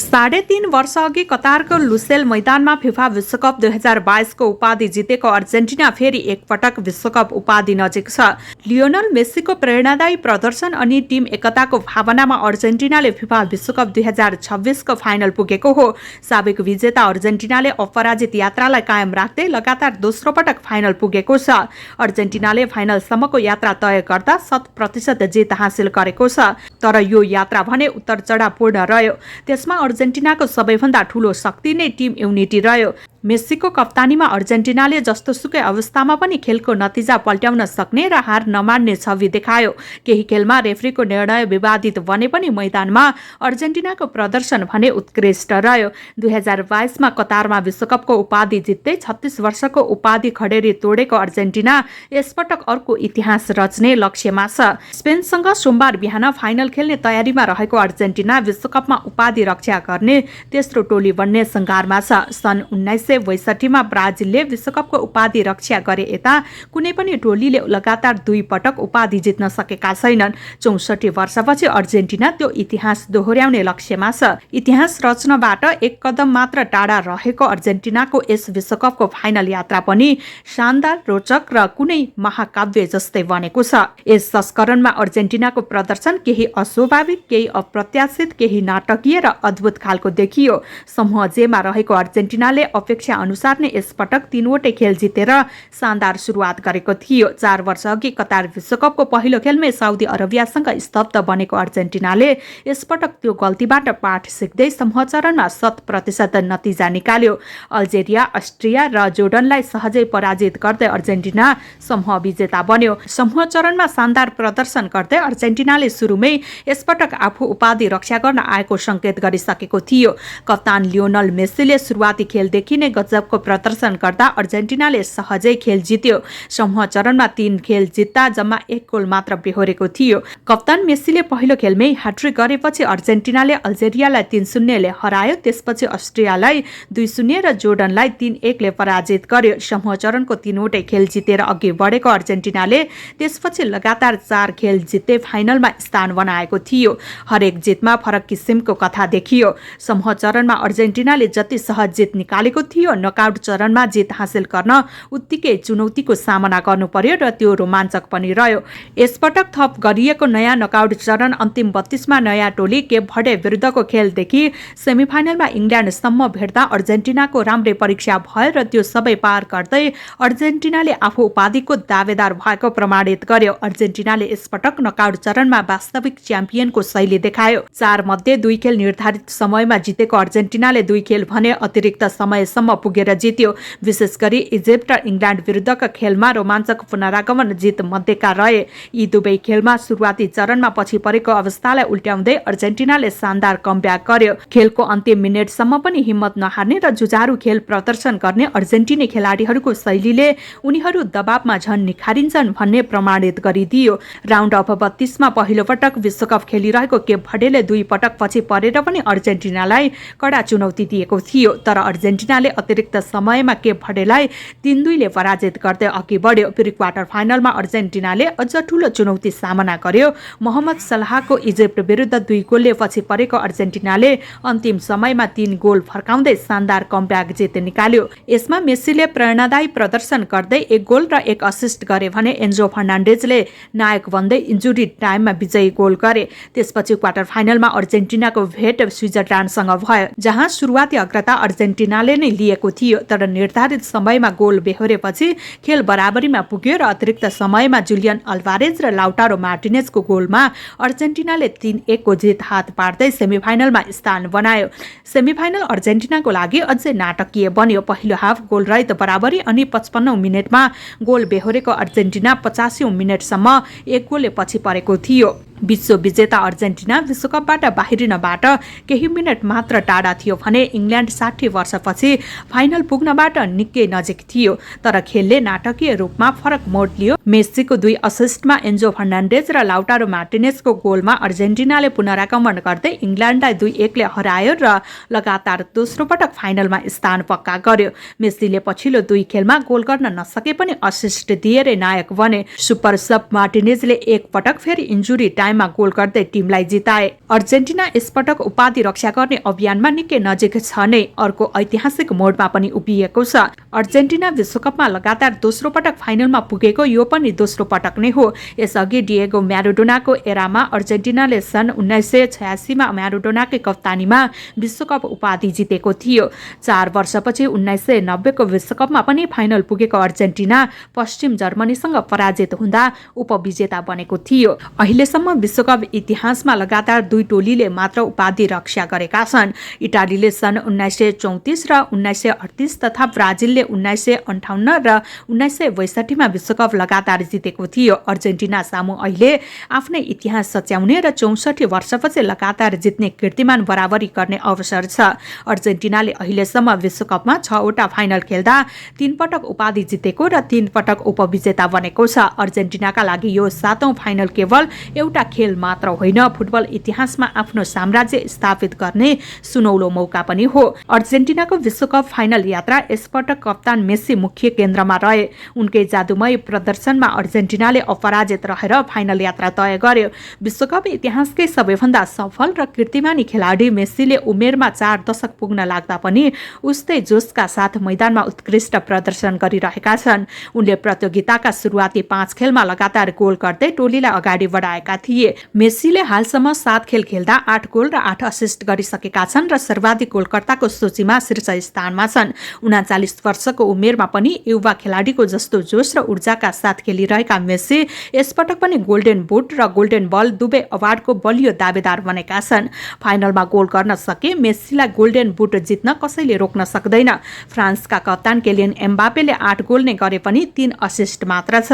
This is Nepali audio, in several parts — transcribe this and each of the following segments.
3.5 वर्ष अघि कतारको लुसेल मैदानमा फिफा विश्वकप 2022 को उपाधि जितेको अर्जेन्टिना फेरि एकपटक विश्वकप उपाधि नजिक छ। लियोनल मेस्सीको प्रेरणादायी प्रदर्शन अनि टिम एकताको भावनामा अर्जेन्टिनाले फिफा विश्वकप 2026 को फाइनल पुगेको हो। साबिक विजेता अर्जेन्टिनाले अपराजित यात्रालाई कायम राख्दै लगातार दोस्रो पटक फाइनल पुगेको छ। अर्जेन्टिनाले फाइनलसम्मको यात्रा तय गर्दा 100% जित हासिल गरेको छ, तर यो यात्रा भने उत्तर चढावपूर्ण रह्यो। त्यसमा अर्जेन्टिनाको सबैभन्दा ठूलो शक्ति नै टिम युनिटी रह्यो। मेस्सीको कप्तानीमा अर्जेन्टिनाले जस्तोसुकै अवस्थामा पनि खेलको नतिजा पल्ट्याउन सक्ने र हार नमान्ने छवि देखायो। केही खेलमा रेफ्रीको निर्णय विवादित बने पनि मैदानमा अर्जेन्टिनाको प्रदर्शन भने उत्कृष्ट रह्यो। 2022 मा कतारमा विश्वकपको उपाधि जित्दै 36 वर्षको उपाधि खडेरी तोडेको अर्जेन्टिना यसपटक अर्को इतिहास रच्ने लक्ष्यमा छ। स्पेनसँग सोमबार बिहान फाइनल खेल्ने तयारीमा रहेको अर्जेन्टिना विश्वकपमा उपाधि रक्षा गर्ने तेस्रो टोली बन्ने सङ्घारमा छ। सन् 1962 मा ब्राजिलले विश्वकपको उपाधि रक्षा गरे यता कुनै पनि टोलीले लगातार 2 पटक उपाधि जित्न सकेका छैनन्। 64 वर्षपछि अर्जेन्टिना त्यो इतिहास दोहोर्याउने लक्ष्यमा छ। इतिहास रच्नबाट एक कदम मात्र टाढा रहेको अर्जेन्टिनाको यस विश्वकपको फाइनल यात्रा पनि शानदार, रोचक र कुनै महाकाव्य जस्तै बनेको छ। यस संस्करणमा अर्जेन्टिनाको प्रदर्शन केही अस्वाभाविक, केही अप्रत्याशित, केही नाटकीय र अद्भुत खालको देखियो। समूह जेमा रहेको अर्जेन्टिनाले अपेक्षा अनुसार नै यसपटक 3वटै खेल जितेर शानदार सुरुवात गरेको थियो। 4 वर्ष अघि कतार विश्वकपको पहिलो खेलमै साउदी अरबियासँग स्तब्ध बनेको अर्जेन्टिनाले यसपटक त्यो गल्तीबाट पाठ सिक्दै समूह चरणमा 100% नतिजा निकाल्यो। अल्जेरिया, अस्ट्रिया र जोर्डनलाई सहजै पराजित गर्दै अर्जेन्टिना समूह विजेता बन्यो। समूह चरणमा शानदार प्रदर्शन गर्दै अर्जेन्टिनाले सुरुमै यसपटक आफू उपाधि रक्षा गर्न आएको संकेत गरिसकेको थियो। कप्तान लियोनल मेस्सीले सुरुवाती खेलदेखि नै गजबको प्रदर्शन गर्दा अर्जेन्टिनाले सहजै खेल जित्यो। समूह चरणमा 3 खेल जित्दा जम्मा 1 गोल मात्र बेहोरेको थियो। कप्तान मेस्सीले पहिलो खेलमै ह्याट्रिक गरेपछि अर्जेन्टिनाले अल्जेरियालाई 3-0 ले हरायो। त्यसपछि अस्ट्रियालाई 2-0 र जोर्डनलाई 3-1 ले पराजित गर्यो। समूह चरणको 3वटै खेल जितेर अघि बढेको अर्जेन्टिनाले त्यसपछि लगातार 4 खेल जित्दै फाइनलमा स्थान बनाएको थियो। हरेक जितमा फरक किसिमको कथा देखियो। समूह चरणमा अर्जेन्टिनाले जति सहज जित निकालेको थियो, नकआउट चरणमा जित हासिल गर्न उत्तिकै चुनौतीको सामना गर्नु पर्यो र त्यो रोमाञ्चक पनि रह्यो। यसपटक थप गरिएको नयाँ नकआउट चरण अन्तिम 32 मा नयाँ टोली केप भर्डे विरुद्धको खेलदेखि सेमिफाइनलमा इङ्ल्यान्डसम्म भेट्दा अर्जेन्टिनाको राम्रै परीक्षा भयो र त्यो सबै पार गर्दै अर्जेन्टिनाले आफू उपाधिको दावेदार भएको प्रमाणित गर्यो। अर्जेन्टिनाले यसपटक नकआउट चरणमा वास्तविक च्याम्पियनको शैली देखायो। 4 मध्ये 2 खेल निर्धारित समयमा जितेको अर्जेन्टिनाले 2 खेल भने अतिरिक्त समयसम्म पुगेर जित्यो। विशेष गरी इजिप्ट र इङ्ल्यान्ड विरुद्धका खेलमा रोमाञ्चक पुनरागमन जित मध्येका रहे। यी दुवै खेलमा सुरुवाती चरणमा पछि परेको अवस्थालाई उल्ट्याउँदै अर्जेन्टिनाले शानदार कमब्याक गर्यो। खेलको अन्तिम मिनेटसम्म पनि हिम्मत नहार्ने र जुझारु खेल प्रदर्शन गर्ने अर्जेन्टिनी खेलाडीहरूको शैलीले उनीहरू दबावमा झन निखारिन्छन् भन्ने प्रमाणित गरिदियो। राउन्ड अफ 32 मा पहिलो पटक विश्वकप खेलिरहेको केप भर्डेले 2 पटक पछि परेर पनि अर्जेन्टिनालाई कडा चुनौती दिएको थियो, तर अर्जेन्टिनाले अतिरिक्त समयमा केप भर्डेलाई 3-2 ले पराजित गर्दै अघि बढ्यो। प्री क्वार्टर फाइनलमा अर्जेन्टिनाले अझ ठूलो चुनौती सामना गर्यो। मोहम्मद सलाहको इजिप्ट विरुद्ध 2 गोलले पछि परेको अर्जेन्टिनाले अन्तिम समयमा 3 गोल फर्काउँदै शानदार कमब्याक जित निकाल्यो। यसमा मेस्सीले प्रेरणादायी प्रदर्शन गर्दै 1 गोल र 1 असिस्ट गरे भने एन्जो फर्नान्डेजले नायक बन्दै इन्जुरी टाइममा विजयी गोल गरे। त्यसपछि क्वार्टर फाइनलमा अर्जेन्टिनाको भेट स्विजरल्यान्डसँग भयो, जहाँ सुरुवाती अग्रता अर्जेन्टिनाले नै लिएको थियो, तर निर्धारित समयमा गोल बेहोरेपछि खेल बराबरीमा पुग्यो र अतिरिक्त समयमा जुलियन अल्भारेज र लाउटारो मार्टिनेजको गोलमा अर्जेन्टिनाले 3-1 को जित हात पार्दै सेमिफाइनलमा स्थान बनायो। सेमिफाइनल अर्जेन्टिनाको लागि अझै नाटकीय बन्यो। पहिलो हाफ गोल रहित बराबरी अनि 55औं मिनेटमा गोल बेहोरेको अर्जेन्टिना 85औं मिनेटसम्म 1 गोलले पछि परेको थियो। विश्व विजेता अर्जेन्टिना विश्वकपबाट बाहिरिनबाट केही मिनट मात्र टाढा थियो भने इङ्ल्यान्ड 60 वर्षपछि फाइनल पुग्नबाट निकै नजिक थियो, तर खेलले नाटकीय रूपमा फरक मोड लियो। मेस्सीको 2 असिस्टमा एन्जो फर्नान्डेज र लाउटारो मार्टिनेजको गोलमा अर्जेन्टिनाले पुनरागमन गर्दै इङ्ल्यान्डलाई 2-1 ले हरायो र लगातार दोस्रो पटक फाइनलमा स्थान पक्का गर्यो। मेस्सीले पछिल्लो 2 खेलमा गोल गर्न नसके पनि असिस्ट दिएर नायक बने। सुपर सब मार्टिनेजले एक पटक फेरि इन्जुरी टाइममा गोल गर्दै टिमलाई जिताए। अर्जेन्टिना यसपटक उपाधि रक्षा गर्ने अभियानमा निकै नजिक छ नै। अर्को ऐतिहासिक मोडमा पनि उभिएको छ। अर्जेन्टिना विश्वकपमा लगातार दोस्रो पटक फाइनलमा पुगेको यो पनि दोस्रो पटक नै हो। यसअघि डिएगो म्याराडोनाको एरामा अर्जेन्टिनाले सन् 1986मा म्याराडोनाकै कप्तानीमा विश्वकप उपाधि जितेको थियो। 4 वर्षपछि 1990को विश्वकपमा पनि फाइनल पुगेको अर्जेन्टिना पश्चिम जर्मनीसँग पराजित हुँदा उपविजेता बनेको थियो। अहिलेसम्म विश्वकप इतिहासमा लगातार 2 टोलीले मात्र उपाधि रक्षा गरेका छन्। इटालीले सन् 1934 र 1938 तथा ब्राजिलले 1958 र 1962मा विश्वकप लगातार जितेको थियो। अर्जेन्टिना सामु अहिले आफ्नै इतिहास सच्याउने र 64 वर्षपछि लगातार जित्ने कीर्तिमान बराबरी गर्ने अवसर छ। अर्जेन्टिनाले अहिलेसम्म विश्वकपमा 6 वटा फाइनल खेल्दा 3 पटक उपाधि जितेको र 3 पटक उपविजेता बनेको छ। अर्जेन्टिनाका लागि यो 7औं फाइनल केवल एउटा खेल मात्र होइन, फुटबल इतिहासमा आफ्नो साम्राज्य स्थापित गर्ने सुनौलो मौका पनि हो। अर्जेन्टिनाको विश्वकप फाइनल यात्रा यसपटक कप्तान मेस्सी मुख्य केन्द्रमा रहे। उनकै जादुमय प्रदर्शनमा अर्जेन्टिनाले अपराजित रहेर फाइनल यात्रा तय गर्यो। विश्वकप इतिहासकै सबैभन्दा सफल र कीर्तिमानी खेलाडी मेस्सीले उमेरमा 4 दशक पुग्न लाग्दा पनि उस्तै जोशका साथ मैदानमा उत्कृष्ट प्रदर्शन गरिरहेका छन्। उनले प्रतियोगिताका सुरुवाती 5 खेलमा लगातार गोल गर्दै टोलीलाई अगाडि बढाएका थिए। मेस्सीले हालसम्म 7 खेल खेल्दा 8 गोल र 8 असिस्ट गरिसकेका छन् र सर्वाधिक गोलकर्ताको सूचीमा शीर्ष स्थानमा छन्। 39 वर्षको उमेरमा पनि युवा खेलाडीको जस्तो जोश र ऊर्जाका साथ खेलिरहेका मेस्सी यसपटक पनि गोल्डन बुट र गोल्डन बल दुवै अवार्डको बलियो दावेदार बनेका छन्। फाइनलमा गोल गर्न सके मेस्सीलाई गोल्डन बुट जित्न कसैले रोक्न सक्दैन। फ्रान्सका कप्तान केलियन एम्बापेले 8 गोल नै गरे पनि 3 असिस्ट मात्र छ।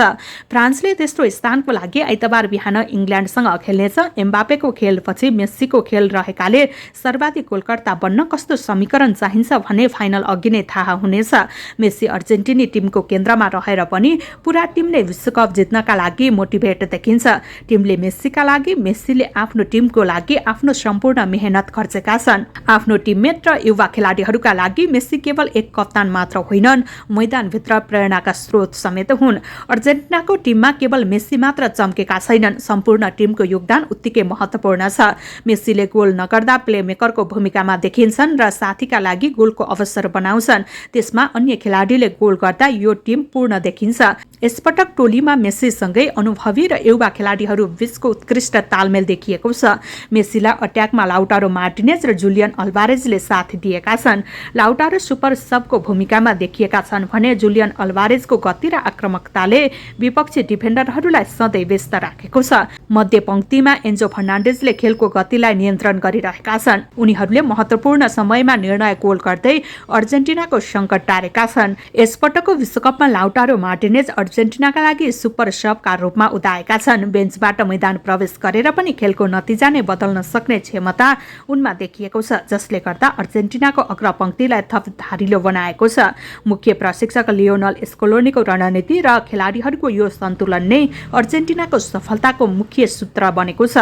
फ्रान्सले तेस्रो स्थानको लागि आइतबार बिहान इङ्ल्यान्डसँग खेल्नेछ। एम्बापेको खेलपछि मेस्सीको खेल रहेकाले सर्वाधिक गोलकर्ता बन्न कस्तो समीकरण चाहिन्छ भने फाइनल अघि नै थाहा हुनेछ। मेस्सी अर्जेन्टिनी टिमको केन्द्रमा रहेर पनि पुरा टिमले विश्वकप जित्नका लागि मोटिभेट देखिन्छ। टिमले मेस्सीका लागि, मेस्सीले आफ्नो टिमको लागि आफ्नो सम्पूर्ण मेहनत खर्चेका छन्। आफ्नो टिममेट र युवा खेलाडीहरूका लागि मेस्सी केवल एक कप्तान मात्र होइनन्, मैदानभित्र प्रेरणाका स्रोत समेत हुन्। अर्जेन्टिनाको टिममा केवल मेस्सी मात्र चम्केका छैनन्, सम्पूर्ण टिमको योगदान उत्तिकै महत्त्वपूर्ण छ। मेस्सीले गोल नगर्दा प्लेमेकरको भूमिकामा देखिन्छन् र साथीका लागि गोलको अवसर बनाउँछन्। त्यसमा अन्य खेलाडीले गोल गर्दा यो टिम पूर्ण देखिन्छ। यसपटक टोलीमा मेस्सीसँगै अनुभवी र युवा खेलाडीहरू बीचको उत्कृष्ट तालमेल देखिएको छ। मेस्सीलाई अट्याकमा लाउटारो मार्टिनेज र जुलियन अल्भारेजले साथ दिएका छन्। लाउटारो सुपर सबको भूमिकामा देखिएका छन् भने जुलियन अल्भारेजको गति र आक्रामकताले विपक्षी डिफेन्डरहरूलाई सधैँ व्यस्त राखेको छ। मध्य पंक्तिमा एन्जो फर्नान्डेजले खेलको गतिलाई नियन्त्रण गरिरहेका छन्। उनीहरूले महत्त्वपूर्ण समयमा निर्णय गोल गर्दै अर्जेन्टिनाको सङ्कट टारेका छन्। यसपटकको विश्वकपमा लाउटारो मार्टिनेज अर्जेन्टिनाका लागि सुपर सबका रूपमा उदाएका छन्। बेन्चबाट मैदान प्रवेश गरेर पनि खेलको नतिजा नै बदल्न सक्ने क्षमता उनमा देखिएको छ, जसले गर्दा अर्जेन्टिनाको अग्रपंक्तिलाई थप धारिलो बनाएको छ। मुख्य प्रशिक्षक लियोनल स्कोलोनीको रणनीति र खेलाडीहरूको यो सन्तुलन नै अर्जेन्टिनाको सफलताको मुख्य सूत्र बनेको छ।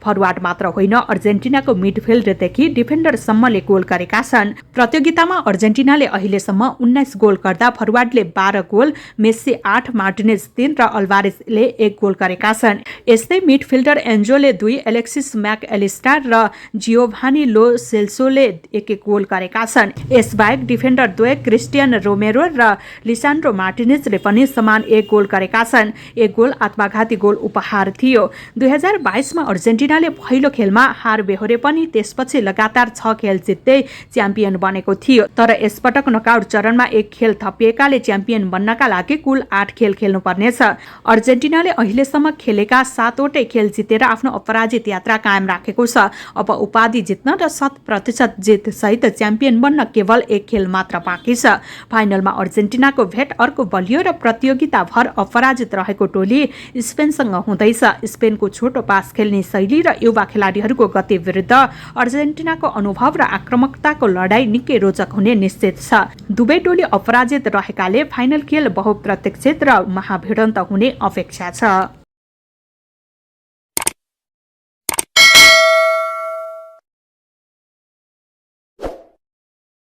फरवार्ड मात्र होइन, अर्जेन्टिनाको मिडफिल्डदेखि डिफेन्डरसम्मले गोल गरेका छन्। प्रतियोगितामा अर्जेन्टिनाले अहिलेसम्म 19 गोल गर्दा फरवार्डले 12 गोल, मेस्सी 8, मार्टिनेज 3 र अल्भारेजले 1 गोल गरेका छन्। यस्तै मिडफिल्डर एन्जोले 2, एलेक्सिस म्याक एलिस्टर र जियोभानी लो सेल्सोले 1-1 गोल गरेका छन्। यसबाहेक डिफेन्डर द्वय क्रिस्टियन रोमेरो र लिसान्ड्रो मार्टिनेजले पनि समान 1 गोल गरेका छन्। 1 गोल आत्मघाती गोल उपहार थियो। 2022मा अर्जेन्टिनाले पहिलो खेलमा हार बेहोरे पनि त्यसपछि लगातार 6 खेल जित्दै च्याम्पियन बनेको थियो। तर यसपटक नकआउट चरणमा 1 खेल थपिएकाले च्याम्पियन बन्नका लागि कुल 8 खेल खेल्नुपर्नेछ। अर्जेन्टिनाले अहिलेसम्म खेलेका 7 वटै खेल जितेर आफ्नो अपराजित यात्रा कायम राखेको छ। अब उपाधि जित्न र 100% जित सहित च्याम्पियन बन्न केवल 1 खेल मात्र बाँकी छ। फाइनलमा अर्जेन्टिनाको भेट अर्को बलियो र प्रतियोगिताभर अपराजित रहेको टोली स्पेनसँग हुँदैछ। स्पेनको छोटो पास खेल्ने शैली र युवा खेलाडीहरूको गति विरुद्ध अर्जेन्टिनाको अनुभव र आक्रामकताको लडाई निकै रोचक हुने निश्चित छ। दुवै टोली अपराजित रहेकाले फाइनल खेल बहुप्रतीक्षित र महाभिडन्त हुने अपेक्षा छ।